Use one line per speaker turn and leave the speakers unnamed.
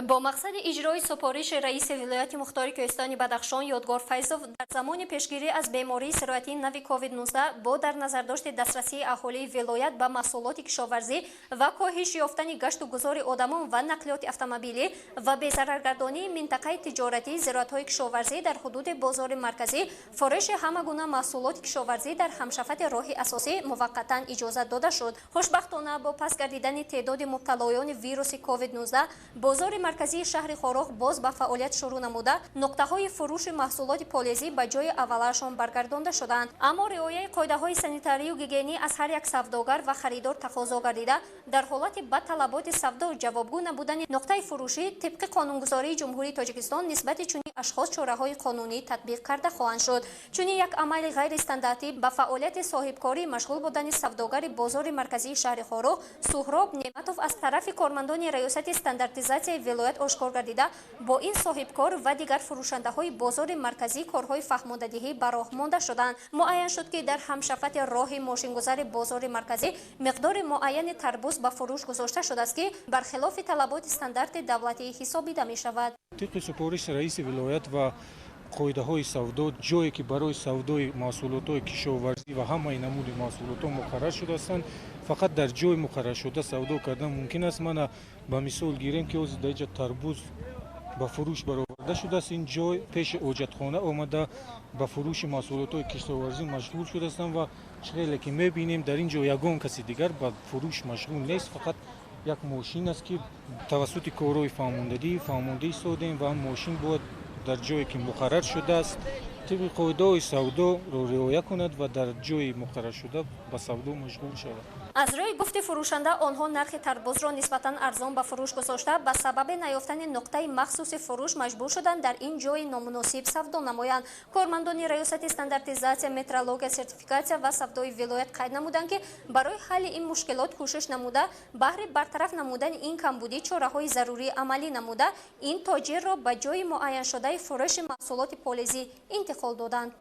Бо мақсади иҷрои супориши раиси вилояти мухтори Кӯҳистони Бадахшон Ёдгор Файзов дар замони пешгирӣ аз бемории сироятии нави COVID-19 бо дар назардошти дастрасии аҳолии вилоят ба маҳсулоти кишоварзӣ ва коҳиш ёфтани гашту гузори одамон ва нақлиёти автомобилӣ ва безараргардонии минтақаи тиҷоратии зироатҳои кишоварзӣ дар ҳудуди бозори марказӣ, фурӯши ҳама гуна маҳсулоти кишоварзӣ дар ҳамшафати роҳи асосӣ муваққатан иҷозат дода шуд. Хушбахтона, бо паст гардидани теъдоди мубталоёни вируси COVID-19 бозори марказии шаҳри Хоруғ боз ба фаъолият шурӯъ намуда, нуқтаҳои фурӯши маҳсулоти полезӣ ба ҷои аввалаашон баргардонда шуданд. Аммо риояи қоидаҳои санитарию гигиенӣ аз ҳар як савдогар ва харидор тақозо гардида, дар ҳолати ба талаботи савдо ҷавобгӯ набудани нуқтаи фурӯшӣ, тибқи қонунгузории Ҷумҳурии Тоҷикистон нисбати чунин ашхос чораҳои қонунӣ татбиқ карда хоҳанд шуд. Чунин як амали ғайристандартӣ ба фаъолияти соҳибкорӣ машғул будани савдогари бозори марказии шаҳри Хоруғ Суҳроб Неъматов аз тарафи кормандони раёсати стандартизатсияи вилоят ошкор гардида, бо ин соҳибкор ва дигар фурӯшандаҳои бозори марказӣ корҳои фаҳмондадиҳӣ ба роҳ монда шуданд. Муайян шуд, ки дар ҳамшафати роҳи мошингузари бозори марказӣ миқдори муайяни тарбуз ба фурӯш гузошта шудааст, ки бархилофи талаботи стандарти давлатӣ ҳисобида мешавад.
Тибқи супориши раиси вилоят ва қоидаҳои савдо, ҷое ки барои савдои маҳсулотҳои кишоварзӣ ва ҳамаи намуди маҳсулотҳо муқаррар шудаастанд, фақат дар ҷои муқарраршуда савдо кардан мумкин аст. Мана, ба мисол гирем, ки ҳозир дар инҷа тарбуз ба фурӯш бароварда шудааст. Ин ҷой пеши ҳоҷатхона омада, ба фурӯши маҳсулотҳои кишоварзӣ машғул шудаастанд ва чӣ хеле ки мебинем, дар ин ҷо ягон каси дигар ба фурӯш машғул нест, фақат як мошин аст, ки тавассути корҳои фаҳмондадӣ фаҳмонда истодем ва мошин бояд дар ҷое ки муқаррар шудааст, тибқи қоидаҳои савдоро риоя кунад ва дар ҷои муқарраршуда ба савдо машғул шавад.
Аз рӯи гуфти фурӯшанда, онҳо нархи тарбузро нисбатан арзон ба фурӯш гузошта, ба сабаби наёфтани нуқтаи махсуси фурӯш маҷбур шуданд дар ин ҷои номуносиб савдо намоянд. Кормандони раёсати стандартизатсия, метрология, сертификатсия ва савдои вилоят қайд намуданд, ки барои ҳалли ин мушкилот кӯшиш намуда, баҳри бартараф намудани ин камбудӣ чораҳои зарурӣ амалӣ намуда, ин тоҷирро ба ҷои муайяншудаи фурӯши маҳсулоти полезӣ интиқол доданд.